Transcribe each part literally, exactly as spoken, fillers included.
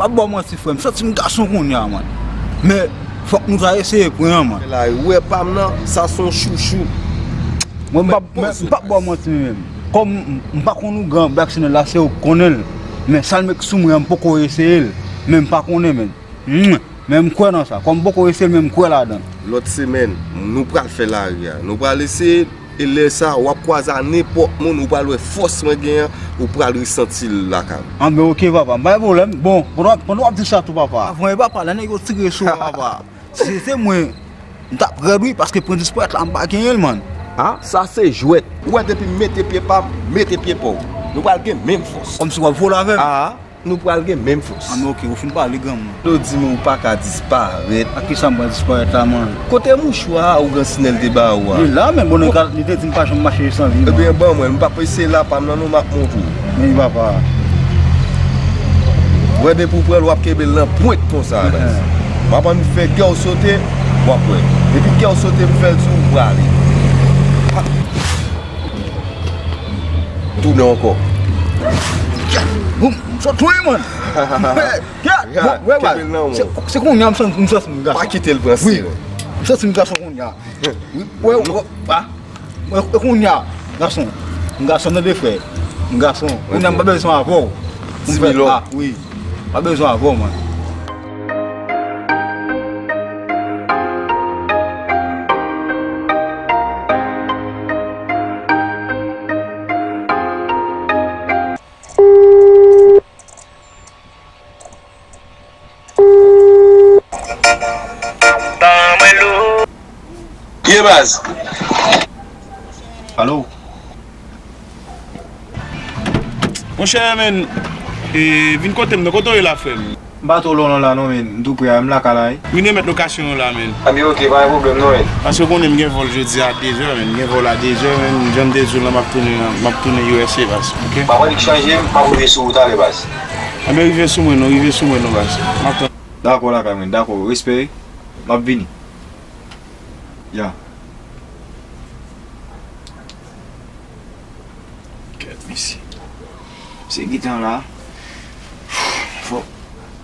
Ap ba w manti, frè, m santi m gason kounye a, man. Men, fòk nou ta eseye pran, man. La, ou wè pa m nan, sa se yon chouchou. Mwen, m p ap, mwen, m p ap ba w manti, menm. Kòm m, m pa konn ougan, Black Chanel la, se ou k konnen l. Men, sa l met sou mwen an, m poko eseye l. Men, m pa konnen, menm. Hmm. Men, m kwè nan sa. Kòm m poko eseye l, men m kwè ladan l. Lòt semèn, nou pral fè lari a. Nou pral eseye. E lè sa a, w ap kwaze a nenpòt moun, ou pral wè fòs mwen genyen an, ou pral resanti l lakay ou. Anben, oke, papa, m pa gen pwoblèm. Bon, pandan w ap, pandan w ap di sa tou, papa. Avan, e papa, lè nèg yo tire sou ou, papa. Si se mwen, m t ap rèd, wi, paske pran disparèt la, m pa genyen l, man. A, sa se jwèt. Ou wè, depi m mete pye pa m, mete pye pa w, nou pral gen menm fòs. Kòmsi w ap vole avè m? A. Nou pral gen menm fòs. Anben, oke, ou fin pale, granmoun. Lè w di m ou pa ka disparèt. Ak kisa m pral disparèt la, man? Kote mouchwa a ougan Sinèl te ba ou a? Li la, men bon, li te di m pa janm mache san li, man. Ebyen, ban mwen, m p ap eseye la pa m nan non, m ap montre w. Wi, papa. Wè, depi w pran l, w ap kenbe l nan pwent konsa, baz. M ap annik fè kè w sote, w ap wè. Depi kè w sote, m fè l sou ou, w prale. Tounen ankò. Boum, m sot wi, man. Kenbe l nan men w. Se, se kounye a m santi, m santi m gason. Pa kite l pran seren. M santi m gason kounye a. Wi, wè, wè, pa. Wè, wè kounye a, gason. M gason tande, frè. M gason. Kounye a m pa bezwen avè w. Di m lò. Wi. Pa bezwen avè w, man. Ye baz. Alo. Monchè, men, e, vin kote m nan, kote w ye la, frè m? M pa twò lwen w la non, men, m tou pre a, m lakay la, wi. Vin remèt lokasyon w la, men. Anben, oke, pa gen pwoblèm non, men. Paske w konnen m gen vòl jodi a dezè, men, m gen vòl a dezè, men, jan m te di w lan, m ap tounen, m ap tounen U S A, baz, oke? Pa pran nik chanje, m ap rive sou ou talè, baz. Anben, rive sou mwen non, rive sou mwen non, baz. M ap tann. Dakò, lakay mwen, dakò, respè, m ap vini. Ya. Kèt, mesye. Se gentan la. Fòk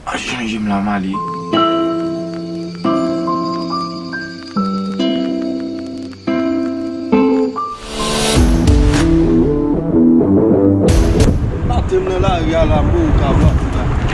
al chanje m la, m ale. Maten m nan lari a la, m wè ou ka wè.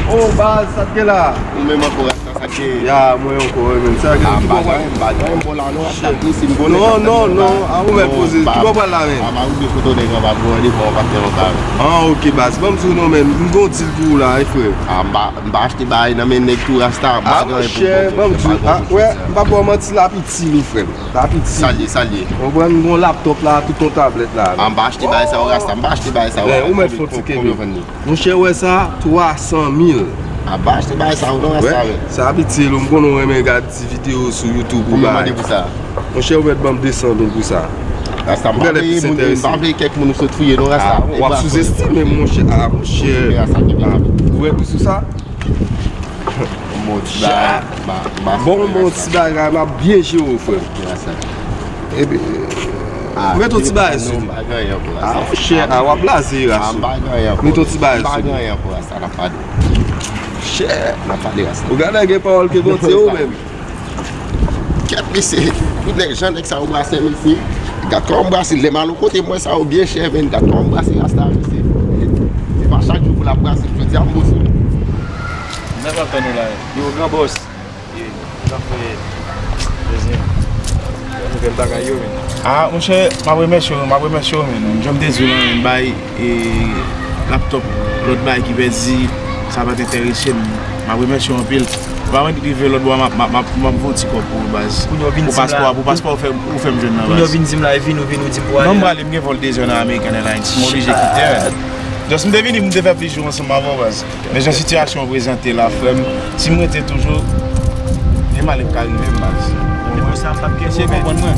Oh, baz, sa t gen la? Ou menm ankò, Rasta, sa k gen? Ya, mwen ankò, wi, men sa gen. Ah, m pa gen anyen, m pa gen anyen bò la non, Rasta, si m konnen. Non, non, non, a ou mèt poze. Ki bò w pral la, men? Ah, m a rive kote w nèg anba, m pran devan w, pa fè yon kare. Ah, oke, baz, ban m di w non, men, m gon dil pou ou la, wi, frè. Ah, m pa, m pa achte bagay nan men nèg tou, Rasta, m pa gen anyen pou m vann. Ah, monchè, ban m di w, ah, wè, m pa ba w manti, la piti, wi, frè m. La piti. Sa l ye, sa l ye? Konprann, m gon laptòp la, tout yon tablèt la. Ah, m pa achte bagay sa yo, Rasta, m pa achte bagay sa yo. Ou mèt fè yon ti kenbe. Monchè, wè sa, twa san mil. A pa achte bagay sa yo non, Rasta, men. Sa abitye, m konnen w renmen gade ti videyo sou YouTube ou bagay. Konbyen w mande pou sa? Monchè, ou mèt ban m de san mil pou sa. Rasta, m pa vle moun, m pa vle kèk moun ou sot fouye non, Rasta. W ap souzestime m, monchè. Ah, monchè. Ou wè pri sou sa? Bon, bon, ti bagay, m ap byen jere w, frè m. Epi, mete yon ti bagay sou li. Ah, monchè, ah, w ap blaze, Raso. Mete yon ti bagay sou li. Monchè, ou gade gen pawòl ke Bondye ou menm. Kèt, mesye, tout nèg, jan nèg sa yo brase, mesye. Gad kòman m brase, lè m al yon kote, m wè sa yo byen chè, men gad kòman m brase Rasta, mesye. Se pa chak jou pou l ap brase, jodi a m poze. Mwen kontan nou la. Yo, gran bòs. Ye, sa fè plezi. Yo, nouvèl bagay yo, men. Ah, monchè, m ap remèsye w, m ap remèsye w, men. Jan m te di w lan, men, bay, e, laptòp, lòt bagay ki pèdi, sa pa t enterese m. M ap remèsye w anpil. Ou pa mande rive lòt bò, m ap, m ap, m ap, m ap voye ti kòb pou ou, baz. Pou paspò a, pou paspò ou fè, ou fè m jwenn nan, baz. Kounye a w vin di m la, e vin ou vin ou di m pou ale. Non, m prale, m gen vòl dezè nan American Airlines. M oblije kite, men. Just m te vini pou m te fè plis jou ansanm avè w, baz. Men jan sitiyasyon an prezante la, frè m, si m rete toujou, gen malè k ka rive m, baz. Se konprann mwen.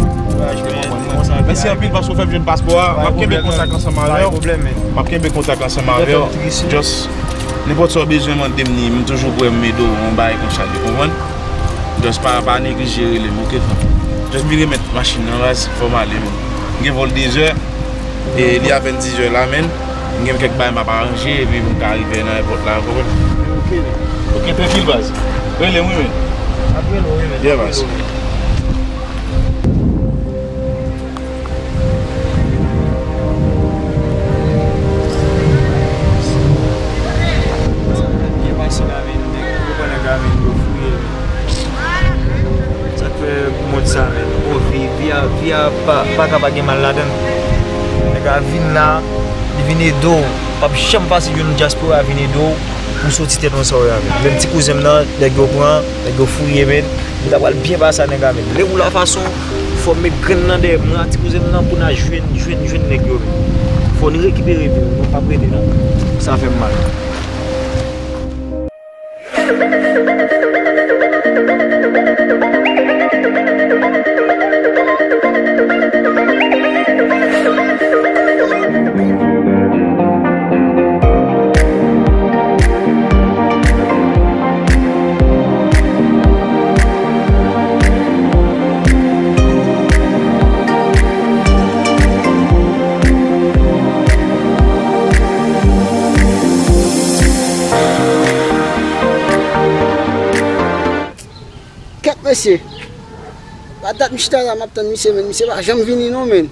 Mèsi anpil paske w fè m jwenn paspò a. M ap kenbe kontak ansanm avè w. M ap kenbe kontak ansanm avè w. Just, nenpòt sa w bezwen, mande m li. M toujou prè, m ede w, yon bagay konsa, ou konprann? Just pa, pa neglije rele m, oke, frè m? Just m vin remèt machin nan, baz, fò m ale, men. M gen vòl dezè, e li a venndiz è la, men. M gen kèk bagay m ap aranje, epi pou m ka rive nan èpòt la, ou konprann? Ok, trankil, baz. Rele m, wi, men. Ap rele w, wi, men. Yeah, baz. Byen pase la, men. Nèg yo pran nèg la, men, yo fouye. Sa k fè mond sa, men. O, vi, vi a, vi a pa, pa ka pa gen mal ladan l. Nèg la vin la, li vin ede w. P ap janm fasil jwenn yon dyaspora vin ede w pou soti tèt nan sa w ye a, men. Menm ti kouzen m nan, nèg yo pran, nèg yo fouye, men. M ta pral byen pase a nèg la, men. Lè ou la fason, fò m met grenn nan dèyè m nan, ti kouzen m nan, pou n a jwenn, jwenn, jwenn nèg yo, men. Fò n rekipere vi nou, nou p ap rete, non. Sa fè m mal. Kèt mesye. Pa dat m chita la, m ap tann misye, men misye pa janm vini non, men.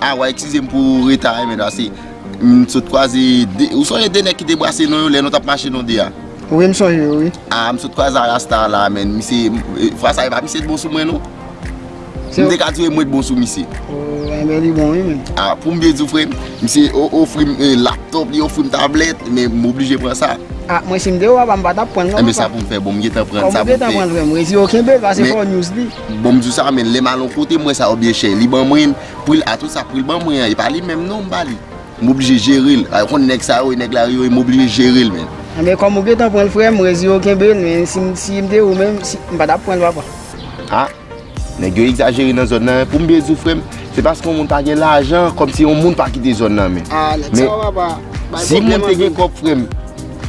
Ah, w a eskize m pou reta a, men, pase m sot kwaze de, ou sonje de nèg ki te brase nou yo lè nou t ap mache nou de a? Wi, m sonje yo, wi. Ah, m sot kwaze a rasta la, men. Misye, fwa sa, e pa misye t bon sou mwen, non. M te ka di w e mwen t bon sou misye. Oh, enben, li bon, wi, men. Ah, pou m byen di w, frè m, misye o-, ofri m, eh, laptop, li ofri m tablèt, men m oblije pran sa. Ah, mwen, si m te ou, papa, m pa t ap pran l, non, papa. Enben, sa pou m fè, bon, m gentan pran l, sa pou m fè. Kòm ou gentan pran l, frè m, rezi yo kenbe l, pase fò w use li. Bon, m di w sa, men, lè m al yon kote, m wè sa yo byen chè. Li ban mwen, pri l, a tout sa, pri l ban mwen an, e pa li menm, non, m ba li. M oblije jere l. A, ou konn nèg sa yo, e nèg lari yo, e m oblije jere l, men. Enben, kòm ou gentan pran l, frè m, rezi yo kenbe l, men si m, si m te ou menm, si, m pa t ap pran l, papa. Ah, nèg yo egzajere nan zòn nan, pou m byen di w, frè m, se paske yon moun pa gen lajan, kòmsi yon moun pa kite zòn nan, men. Ah, nèg sa yo, papa, bay pwoblèm anpil. Men, si moun te gen kòb, frè m,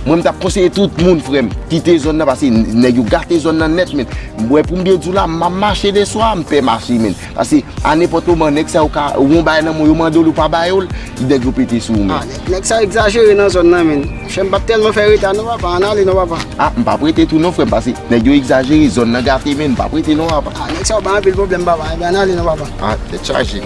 mwen, m t ap konseye tout moun, frè m, kite zòn nan, paske nèg yo gate zòn nan nèt, men. M wè pou m byen di w la, m ap mache de swa, m pè mache, men. Paske a nenpòt moman, nèg sa yo ka, ou yon bagay nan men w, yo mande w li, ou pa ba yo l, nèg yo pete sou ou, men. Ah, nèg, nèg sa yo egzajere nan zòn nan, men. Chè, m p ap tèlman fè reta non, papa, ann ale non, papa. Ah, m p ap rete tou non, frè m, pase nèg yo egzajere, zòn nan gate, men, m p ap rete non, papa. Ah, nèg sa yo bay anpil pwoblèm, papa, enben ann ale non, papa. Ah, tèt chaje.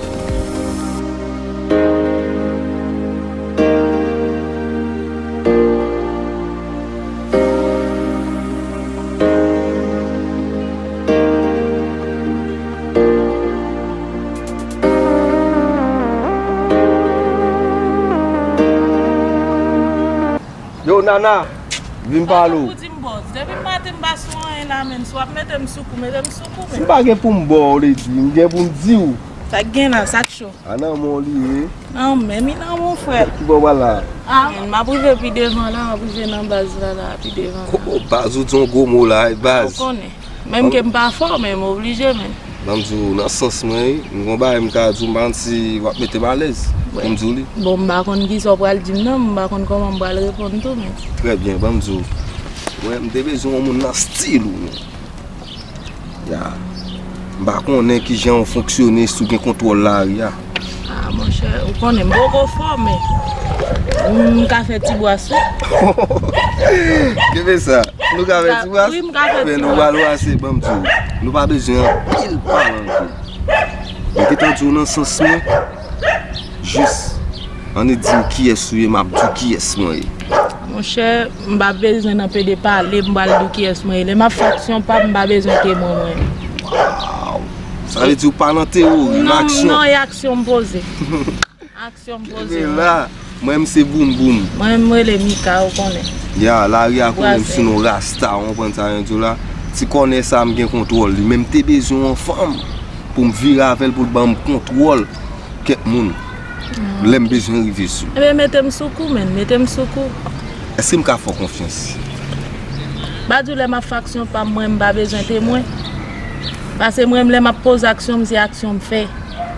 Yo, Nana, vin pale w. Sa w pou di m, bòs? Depi maten m pa sou anyen la, menm. Si w ap mete m sou kou, mete m sou kou, menm. Si m pa gen pou m ba w, lady, m gen pou m di w. Sa k gen la, sa k cho? A nan men w li ye. Nan men m, li nan men w, frè. Ki bò w pral la? Ah, men, m ap rive pi devan la, m ap rive nan baz la, la, pi devan la. Oh, oh, baz, ou di yon gwo mo la, wi, baz. Ou konnen. Menm ke m pa fò, men m oblije, men. Ban m di w, nan sans mwen, wi, m gon bagay m ka di w, m pa konn si w ap mete m alèz pou m di w li. Bon, m pa konn kisa w pral di m nan, m pa konn kòman m pral reponn tou, men. Trè byen, ban m di w. Mwen, m te bezwen yon moun nan stil ou, men. Ya. M pa konnen kijan w fonksyone, si w gen kontwòl lari a. Ah, monchè, ou konnen, m poko fò, men m ka fè ti bwas, wi. Kenbe sa. Nou ka fè ti bwas? Wi, m ka fè ti bwas. Men nou pral wase, ban m di w. Nou pa bezwen anpil pale ankò. Mwen gentan di w nan sans mwen. Jis, ann di m kiyès ou ye, m ap di w kiyès mwen ye. Monchè, m pa bezwen nan pede pale, m pral di w kiyès mwen ye. Lè m ap fè aksyon pa m, m pa bezwen temwen, mwen. Waw! Sa vle di w pa nan teyori, nan aksyon. Non, non, e aksyon m poze. Aksyon m poze, mwen. Kenbe la, mwen m se Boum Boum. Mwen m rele Mika, ou konnen. Ya, lari a konnen m sou non rasta, ou konprann sa mwen di w la. Ti kònè sa m gen kontwòl li, men m te bezwen yon fanm pou m vire avè l, pou l ban m kontwòl kèk moun lè m bezwen rive sou. Ebyen, mete m sou kou, menn, mete m sou kou. Èske m ka fè w konfyans? M pa di w lè m ap fè aksyon pa m, mwen, m pa bezwen temwen. Paske mwen, lè m ap poze aksyon m, se aksyon m fè.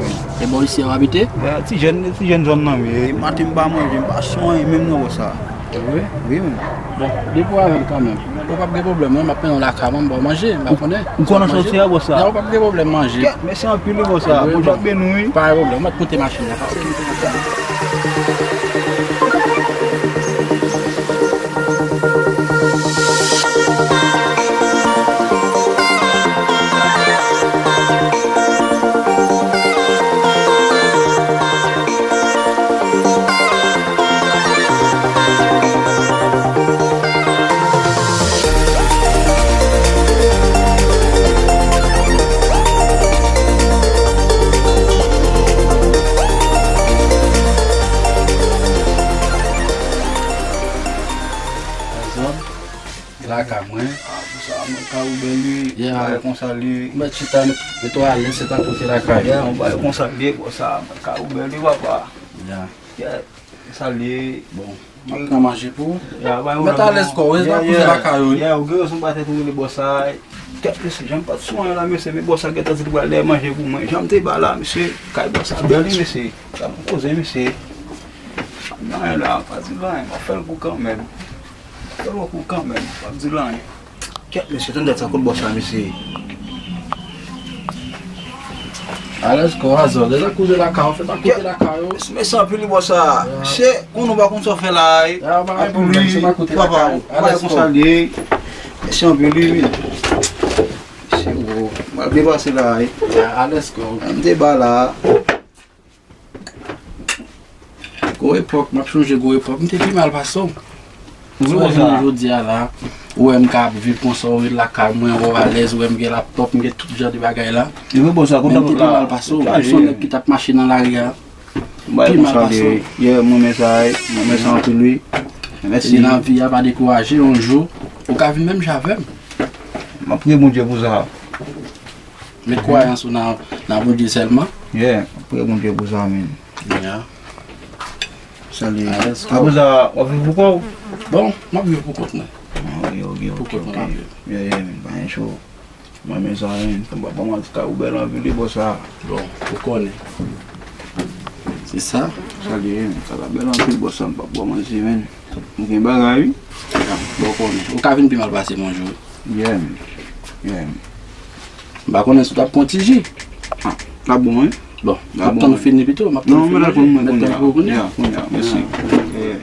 wi. E bò isi a w abite? Ya, ti jèn, ti jèn zòn nan, wi. E maten m pa manje, m pa sonje menm non, bòs sa. Wi? Wi, menm. Bon, depi w avè m kanmenm. Ou p ap gen pwoblèm, non, m ap mennen w lakay mwen, m ba w manje, m pa konnen. Ou konnen sa w di a, bòs sa? Non, ou p ap gen pwoblèm manje. Kèt, mèsi anpil, wi, bòs sa. Wi, Bondye ap beni w, wi. Pa gen pwoblèm, mwen t monte machin nan. Lakay mwen. Ah, pou sa, mwen ka ouvè li, yeah, bagay konsa li. Mwen chita, mwen tou alèz, se tankou se lakay. Yeah, yon bagay konsa li, bòs sa, mwen ka ouvè li, papa. Yeah. Yeah, sa li. Bon, m ap pran manje pou ou. Yeah, bay mwen. Mèt alèz kò w, se tankou se lakay ou, wi. Yeah, ou gen rezon, pa tèt ou rele bòs sa. Kèt, mesye, jan m pa t sou anyen la, mesye, men bòs sa gentan di l pral dèyè manje pou mwen. Jan m te ba la, mesye, kay bòs sa bèl, wi, mesye. Sa m koze, mesye. Pa di anyen la, pa di anyen, m ap fè l kou kanmenm. Fè l kou kanmenm, pa di l anyen. Kèt, mesye, tande sa, kote bòs la, mesye. Alèz kò, Azò, deja koze lakay ou, fè pa koze lakay ou. Mesye, anpil wi bòs sa. Mesye, konnen w pa konn sa w fè la, wi. Anpil wi, papa, ou pa konn sa l ye. Mesye, anpil wi. Mesye, ou mal byen pase la, wi. Alèz kò. M te ba la. Gwo epòk, m ap chonje gwo epòk, m te pi mal pase w. Ou vle bon sa? Jounen jodi a la, ou wè m ka ap viv konsa, ou ret lakay mwen, ou alèz, ou wè m gen laptop, m gen tout jan de bagay la. Ou vle bon sa? Men m te pi mal pase w. Ou se yon nèg ki t ap mache nan lari a. Pi mal pase w. Yeah, mwen renmen sa, wi. Mwen renmen sa anpil, wi. Mèsi. E nan vi a, pa dekouraje, yon jou, ou ka vin menm jan avè m. M ap priye Bondye pou sa. Met kwayans ou nan, nan Bondye sèlman. Yeah, m ap priye Bondye pou sa, men. Yeah. Salye. Apre sa, w ap viv pou kò w? Bon, m ap viv pou kont mwen. Ah, ok, ok, ok, ok. Pou kont mwen m ap viv. Yeah, yeah, men, pa gen cho. Mwen, men sa, men, m pa, pa manti, kay ou bèl anpil, wi, bò sa. Bon, ou konnen. Se sa. Salye, men, kay la bèl anpil, bò sa, m pa, pa manti, men. M gen bagay, wi. Bon, ou konnen. Ou ka vin pi mal pase m yon jou. Yeah, men. Yeah, men. M pa konnen si w t ap pran ti ji. Ah, ta bon, wi. Bon, m ap tann ou fini pito, m ap tann ou fini. Non, men la, pou mwen, kounye a. Yeah, kounye a, mèsi. Yeah.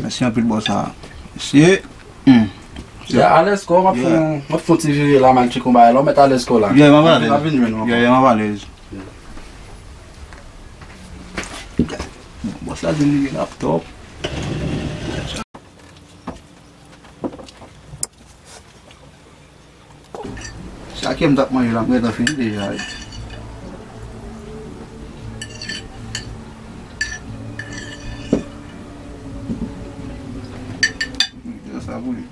Mèsi anpil, bò sa. Mesye. Hmm. Ya, alèz kò, m ap fè yon, m ap fè yon ti vire la, m al tcheke yon bagay la, ou mèt alèz kò la. Yeah, m ap alèz. M ap vin jwenn ou ankò. Yeah, yeah, m ap alèz. Bon, bòs la di li gen laptop. Sa ke m t ap manje la, m gentan fini deja, wi. Sa pou li.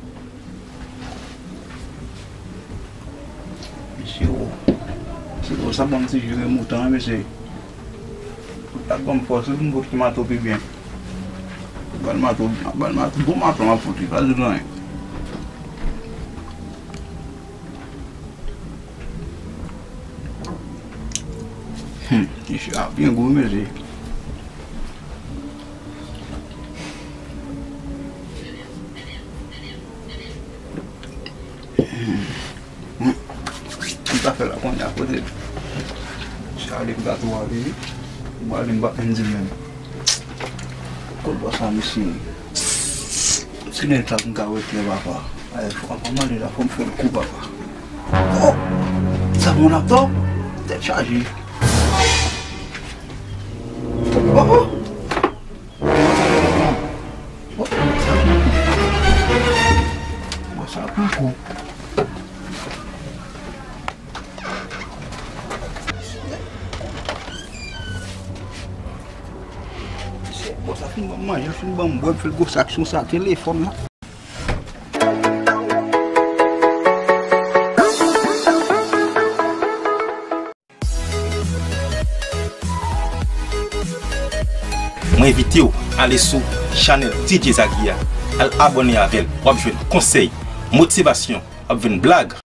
Mesye, o. Se pou sa ban m ti jire mouton, mesye. Tout la ban m fòs, wi, pou m pot ki mato pi byen. Ban mato, ban mato, bon mato, m ap fout li, pa di l anyen. Hmm, mesye, a byen gou, mesye. Hmm. Hmm. M ta fè la kounye a kote. Se ale m gato a, wi. M ale m pa menm di l menm. Kot bò sa, mesye? Si gen tan m ka wè klè, papa. Ay, fò m ale la, fò m fè l kou, papa. Oh! Sa bon, laptop? Tèt chaje. Oh, oh! Bon, sa pran kou. Bon, sa fin ban m manje, fin ban m bwè, m fè l gwo sak sou sa telefòn la. Mwen envite w ale sou chanèl D J Zaggy a, al abòne avè l, w ap jwenn konsèy, motivasyon, w ap jwenn blag.